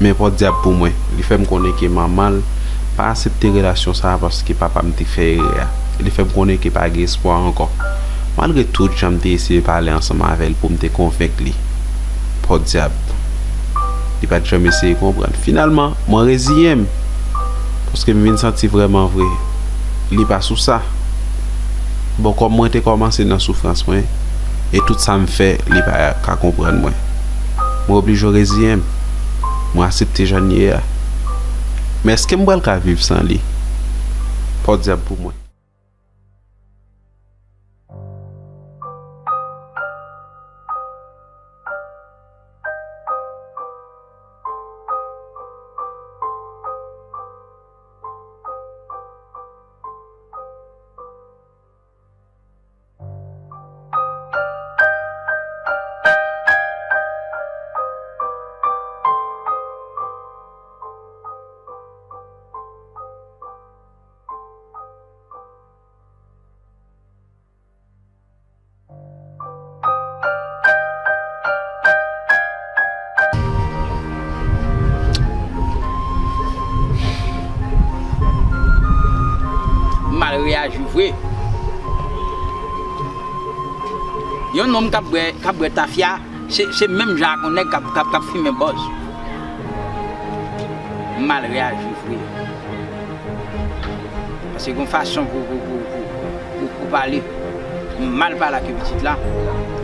Men pòdyab pou mwen, li fè m konnen ke manman l pa aksepte relasyon sa a paske papa m te fè erè a. Li fè m konnen ke pa gen espwa ankò. Malgre tout jan m te eseye pale ansanm avè l pou m te konvenk li, pòdyab, li pa t janm eseye konprann. Finalman, mwen reziyen m, paske m vin santi vrèman vre, li pa sou sa. Bon, kòm mwen te kòmanse nan soufrans mwen, e tout sa m fè, li pa ka konprann mwen. Mwen oblije reziyen m. Mwen aksepte jan l ye a. Men èske m pral ka viv san li? Pòdyab pou mwen. M mal reyaji vre. Yon nonm k ap bwè, k ap bwè tafya, se, se menm jan ak yon nèg k ap, k ap, k ap fimen bòz. M mal reyaji vre. Paske gen yon fason pou, pou, pou, pou, pou, pou pale. M mal pale ak pitit la.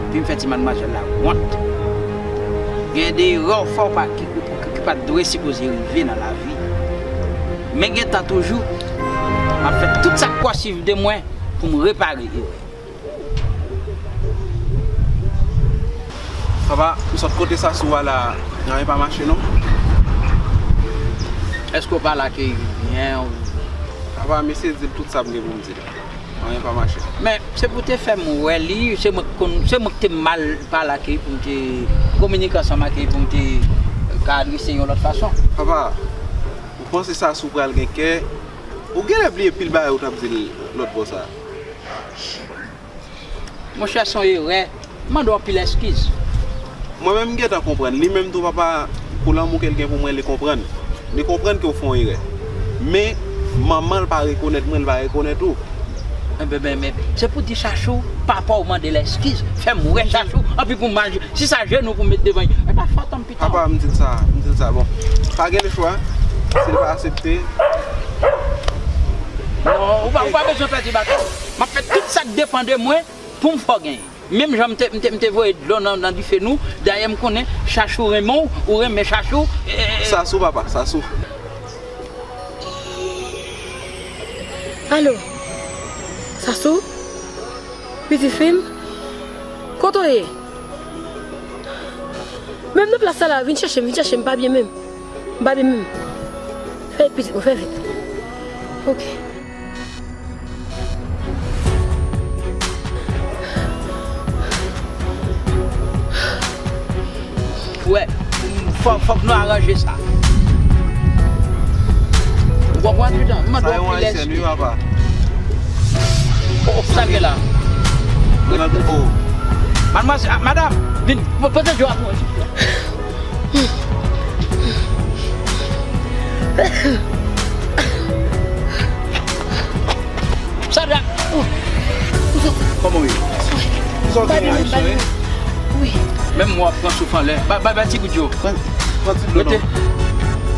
Epi m fè ti madmwazèl la wont. Gen de erè fò pa ki, ki, ki pa t dwe sipoze rive nan lavi. Men gen tan toujou, m ap fè tout sa k posib de mwen pou m repare erè. Papa, m sot kote Sasou a la, anyen pa mache non. Èske w pa la ke byen, ou Apa, m eseye di l tout sa m gen pou m di l. Anyen pa mache. Men, se pou te fè m wè li, se mwen k konn, se mwen k te mal pale ak li pou m te kominike ansanm ak li pou m te ka adrese yon lòt fason. Apa, ou panse Sasou pral gen kè? Ou genlè bliye pil bagay ou t ap di l lòt bò sa. Monchè, se yon erè. M mande w anpil eskiz. Mwen menm m gentan konprann. Li menm tou papa, pou lanmou ke l gen pou mwen, li konprann. Li konprann ke w fè yon erè. Men, manman l pa rekonèt mwen, l pa rekonèt ou. Enben, ben, men, se pou di Chachou, papa w mande l eskiz. Fè m wè Chachou, anpi pou m al, si sa jenou pou m met devan li. E pa fòt an m pitan. Apa, m di l sa, m di l sa. Bon, pa gen lechwa. Si l pa aksepte. Non, ou pa, ou pa bezwen pèdi batay. M ap fè tout sa k depann de mwen pou m fè w genyen. Menm jan m te, m te, m te voye dlo nan, nan dife nou, dayè m konnen Chachou renmen w, ou renmen Chachou. E, e, e. Sasou, papa, Sasou. Alo? Sasou? Pitit fi m? Kote w ye? Menm nan plas sa la, vin chèche m, vin chèche m, m pa byen menm. M pa byen menm. Fè vit, pitit mwen, fè vit. Ok. Wè, fò, fòk nou aranje sa. Ou konprann, Pitan? M mande w anpil eskiz. Oh, sa gen la? Madmwazèl, ah, madanm, vin, po-, poze dlo a pou mwen, silvouplè. Sandra! Kòman w ye? Kisa w genyen? Wi. Menm mwen w ap pran souf anlè. Ba, ba, ba ti gout dlo. Pran, pran ti dlo non.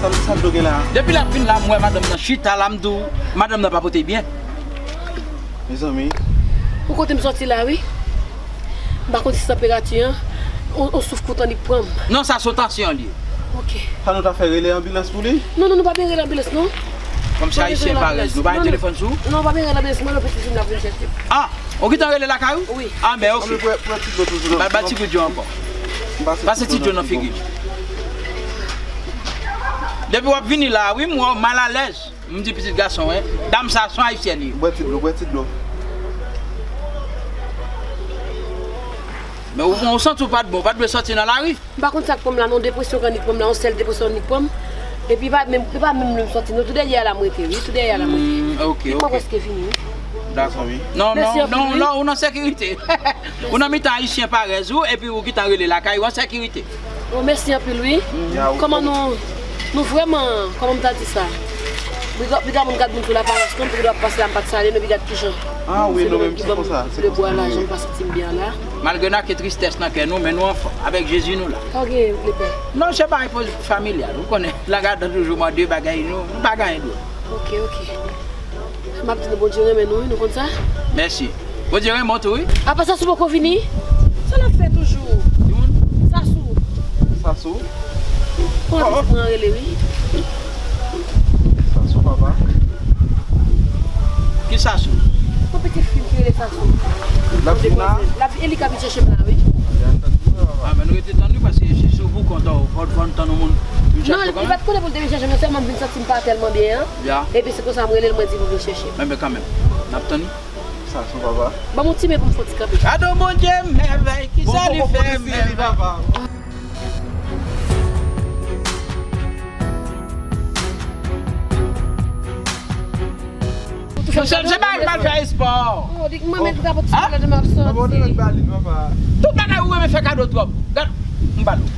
Sa, sa dlo gen la? Depi l ap vin la, m wè madanm nan chita la, m di w, madanm nan pa pote byen. Mezanmi. Ou kote m sòti la, wi. M pa konn si se tanperati an, on, on souf kout annik pran m. Non, sa se tansyon an li ye. Ok. Sa nou ta fè, rele anbilans pou li? Non, non, nou pa bezwen rele anbilans, non. Kòm se ayisyen parèy, nou pa gen telefòn sou? Non, nou pa bezwen rele anbilans, mwen, pitit fi m la pou vin chèche. Ah, ou gentan rele lakay ou? Wi. Ah, ben, ok. Ba, ba ti gout dlo ankò. Pase ti dlo nan figi l. Depi w ap vini la, wi, m wè w malalèz. M di pitit gason, wi. Dam sa se yon ayisyèn li ye. Bwè ti dlo, bwè ti dlo. Men ou, ou santi w pa t bon, ou pa t dwe sòti nan lari. M pa konn sa k pran m la non, depresyon k annik pran m la, yon sèl depresyon annik pran m. Epi pa menm, e pa menm lè m sòti non, tou dèyè a la m rete, wi, tou dèyè a la m rete. Hmm, ok, ok. Mwen prèske vini, wi. Dakò. Non, non, non, non, ou nan sekirite. Ou nan mitan ayisyen parèz ou, epi ou gentan rele lakay ou an sekirite. Oh, mèsi anpil, wi. Kòman nou, nou vrèman, kòman m ta di sa? Piga, piga moun gad moun sou laparans non, piga w ap pase la, m pa t salye nou, epi gad kijan. Ah wi, nou menm se konsa, se konsa nou ye. Jan m pa santi m byen la. Malgre n ake tristès nan kè nou, men nou anfòm. Avèk Jezi nou la. Sa w gen, lepè? Non, se bagay poz-, familyal. Ou konnen, lagadan toujou mande bagay nou, nou pa gen dwòl. Ok, ok. M ap di nou Bondye renmen nou, wi, nou konn sa? Mèsi. Bondye renmen w tou, wi. Apa Sasou poko vini? Sa l ap fè toujou? Timoun? Sasou. Sasou? Kòman pitit mwen an rele, wi? Sasou, papa. Ki Sasou? Yon pitit fi ki rele Sasou. L ap vin la? L ap, e li k ap vin chèche m la, wi. Ah, men nou rete tann wi, paske se sou pou kont ou, fò, fò n tann yon moun vin chèche ou kanmenm. Non, li pa t konnen pou l te vin chèche m, sèlman m vin santi m pa tèlman byen an. Ya. Epi se konsa m rele l, mwen di pou vin chèche m. Men, men kanmenm, n ap tann wi. Sa, son papa. Ban m yon ti men pou m fè yon ti kanpe. Gad yon Bondye mèvèy, kisa li fè mèvèy. Mesye, se pa al fè espò. Tout bagay ou renmen fè kado twòp. Gad, m ba l ou.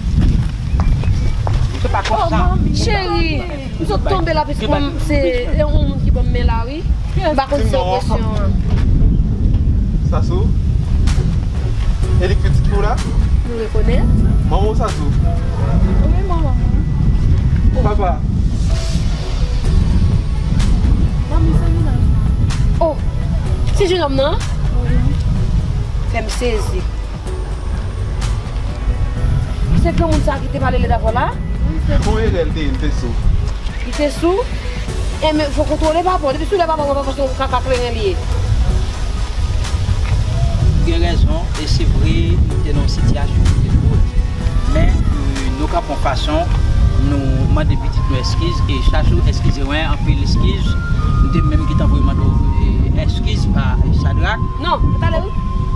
Se pa konsa. Cheri, m sot tonbe la, piske se yon moun ki ban m men la, wi. M pa konn si se yon kesyon an. Sasou? E li k pitit ou la? Nou rekonèt. Manman w Sasou? Wi, manman mwen. Papa? Manmi, se Jounal. Oh! Se jenòm nan? Wi. Fè m sezi. Se granmoun sa ki te pale lèd avè w la? Wi, se li. Bon, erè l te ye, l te sou. Li te sou? Enben, fò kontwole papa w. Depi sou lè papa w, papa w se yon kaka kleren li ye. Ou gen rezon, e se vre, nou te nan yon sitiyasyon ki te dwòl. Men, e, nou kanpe yon fason, nou, Mande pitit nou eskiz, e Chachou, eskize mwen, anpil eskiz. M te menm gentan voye mande w, e, eskiz pa Sadrak. Non, talè wi.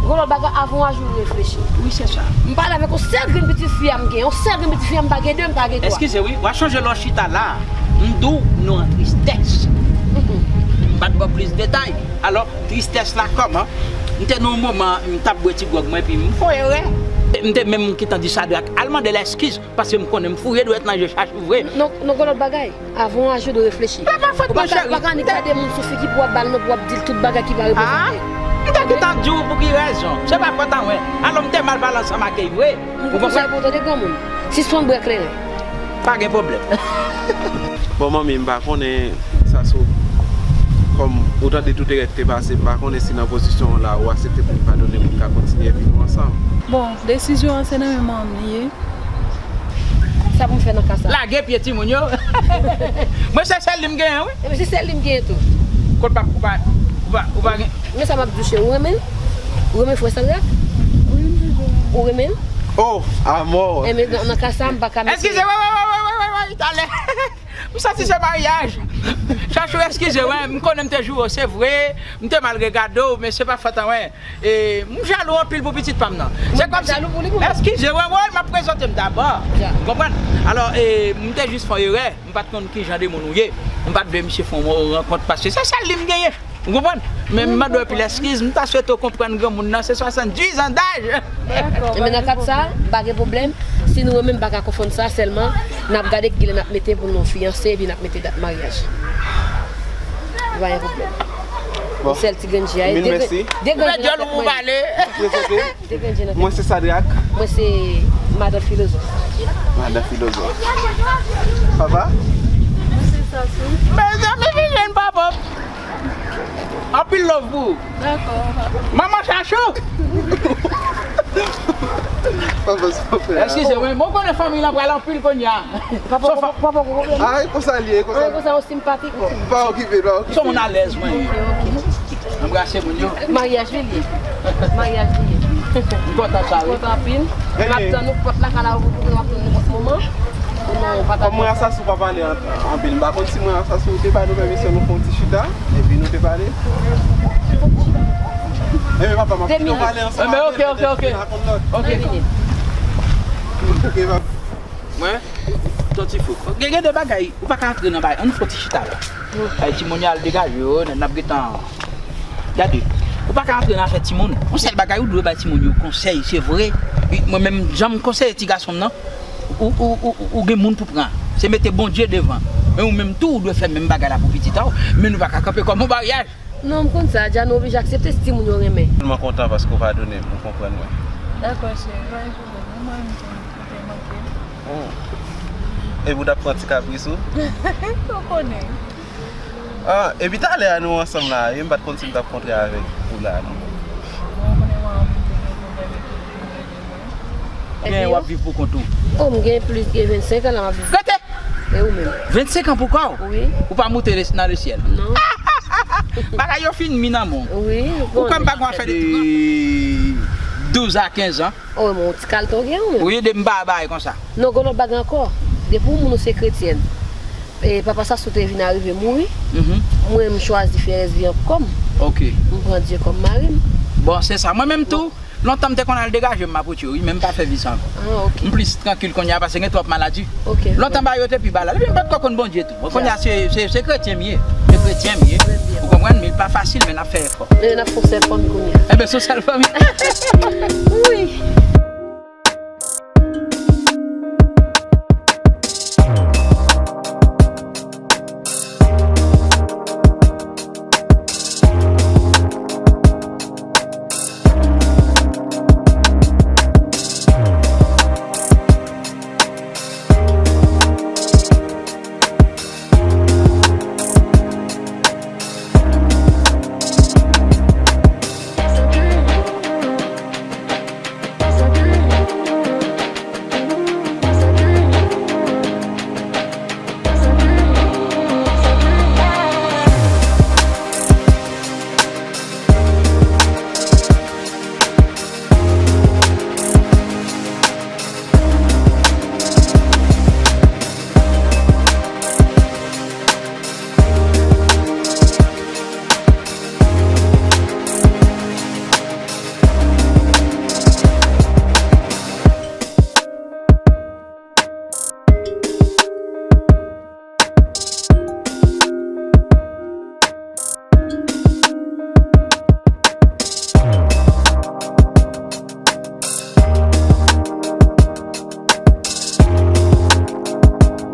Gon lòt bagay, avan w aji, reflechi. Wi, se sa. M pale avèk yon sèl grenn pitit fi a m gen. Yon sèl grenn pitit fi a m pa gen de, m pa gen twa. Eskize wi, w a chonje lè w chita la. M di w, nou an tristès. M pa t ba w plis detay. Alò, tristès la kòman? M te nan yon moman, m t ap bwè ti gwòg mwen, epi m fè yon erè. M te menm gentan di Sadrak, al mande l eskiz. Paske m konnen m fouye dwèt nan je Chachou vre. Non, non, gon lòt bagay. Avan w aji, w dwe reflechi. Se pa fòt mwen, cheri. Ou pa ka annik gade moun sou figi pou w ap ba l non, pou w ap di l tout bagay ki pa reprezante. Ah, m te gentan di w pou ki rezon. Se pa fòt an mwen. Alò, m te mal pale ansanm ak li vre. Ou konprann? Konsèy pou w tande granmoun. Sispann bwè kleren. Pa gen pwoblèm. Bon, manmi, m pa konnen sa sou kòm ou tande tout erè ki te pase, m pa konnen si nan pozisyon w la ou aksepte pou m padone m, pou n ka kontinye vi nou ansanm. Bon, desizyon an se nan men manman m li ye. Sa pou m fè nan ka sa? Lage pye timoun yo. Mwen se sèl li m genyen, wi. Epi se sèl li m genyen tou. Kot pa, ou pa, ou pa, ou pa gen. Men sa m ap di w, cheri, ou renmen l? Ou renmen frè Sadrak? Wi, m toujou renmen. Ou renmen l? Oh, amò. Enben, nan, nan ka sa, m pa ka mete. Eskize, wè, wè, talè. M santi se maryaj. Chachou, eskize, wè, m konnen m te joure w, se vre. M te mal regade w, men se pa fòt an mwen. E, m jalou anpil pou pitit pa m nan. Se kòmsi, eskize, wè, wè, m ap prezante m dabò. Ou konprann? Alò, e, m te jis fè yon erè. M pa t konn ki jan de moun ou ye. M pa t vle misye fè yon rankont paske se sèl li m genyen. Ou konprann? Men m mande w anpil eskiz. M ta swete w konprann granmoun nan se swasanndiz an daj. Enben, nan kad sa, pa gen pwoblèm. Si nou renmen, m pa ka konfonn sa, sèlman n ap gade kilè n ap mete pou nou fiyanse epi n ap mete dat maryaj. Pa gen pwoblèm. Bon. Yon sèl ti grenn je a, de grenn je nan tèt mwen. Prezante. Mwen se Sadrak. Mwen se Madan Filozòf. Madan Filozòf. Papa? Mwen se Sasou. Mezanmi, vin jwenn papa. Anpil love pou ou. Dakò, papa. Manman Chachou. Papa, se pa fè. Eskize mwen, mwen konnen fanmi lan pral anpil kounye a. Papa, papa, papa, papa. Ay, konsa l ye, konsa. Ay, konsa, ou senpatik. Pa okipe, pa okipe. Se yon moun alèz, mwen. Ok, ok. Anbrase moun yo. Maryaj li ye. Maryaj li ye. M kontan sa, wi. Kontan anpil. M ap tann ou pòt la, ka la ou kontre w ap tann nenpòt moman. Pou nou pataje. Kòm mwen ak Sasou pa pale an-, anpil, m pa konn si mwen ak Sasou te ba nou pèmisyon nou fè yon ti chita, epi nou te pale. Enben papa, m ap kite w pale ansanm avè l, epi n rakonte lòt. Ok, ok. Ok, papa. Mwen, ton ti fouk. Gen, gen de bagay, ou pa ka antre nan bagay. Ann fè yon ti chita la. Ay, timoun yo al degaje yo, n ap gentan. Gade, ou pa ka antre nan afè timoun. Yon sèl bagay, ou dwe bay timoun yo konsèy, se vre. Mwen menm, jan m konseye ti gason m nan, ou, ou, ou, ou gen moun pou pran. Se mete Bondye devan. Men ou menm tou, ou dwe fè menm bagay la pou pitit a w. Men nou pa ka kanpe kòm yon maryaj. Non, m konn sa, Dja, nou oblije aksepte si timoun yo renmen. Tèlman kontan paske w padone m, ou konprann mwen. Dakò, cheri, pa gen pwoblèm. Ou mwen menm tou, ou te manke m. Hmm. Epi w t ap pran ti kapris ou? Ou konnen. Ah, epi talè a nou ansanm la, e m pa t konn si m t ap kontre avèk ou la, non. Bon, ou konnen mwen menm tou gen pwoblèm epi m rele mwen. Ebyen, w ap viv pou kont ou? Oh, m gen plis ke vennsenk an la m ap viv. Rete! E ou menm? Vennsenk an pou kò w? Wi. Ou pa moute le-, nan lesyèl? Non. Bagay yo fin mi nan men w. Wi, ou kwè m pa gon afè de douz a kenz an? Oh, men yon ti kalite w gen ou menm. Wi, de m pa bay konsa. Non, gon lòt bagay ankò. Depi yon moun ou se kretyèn, e papa Sasou te vin arive mouri, mhm, mwen, m chwazi fè rès vi an pou kò m. Ok. M pran Dye kòm mari m. Bon, se sa. Mwen menm tou, lontan m te konn al degaje m Mapoutye, wi, men m pa fè vi sa ankò. Ah, ok. M plis trankil kounye a paske gen twòp maladi. Ok. Lontan bagay yo te pi ba la. Epi m pa t ko konn Bondye tou. Bon, kounye a se, se, se kretyen m ye. Se kretyen m ye. Trè byen. Ou konprann? Men li pa fasil, men n ap fè efò. Men n ap fè yon sèl fanmi kounye a. Enben, se yon sèl fanmi. Wi.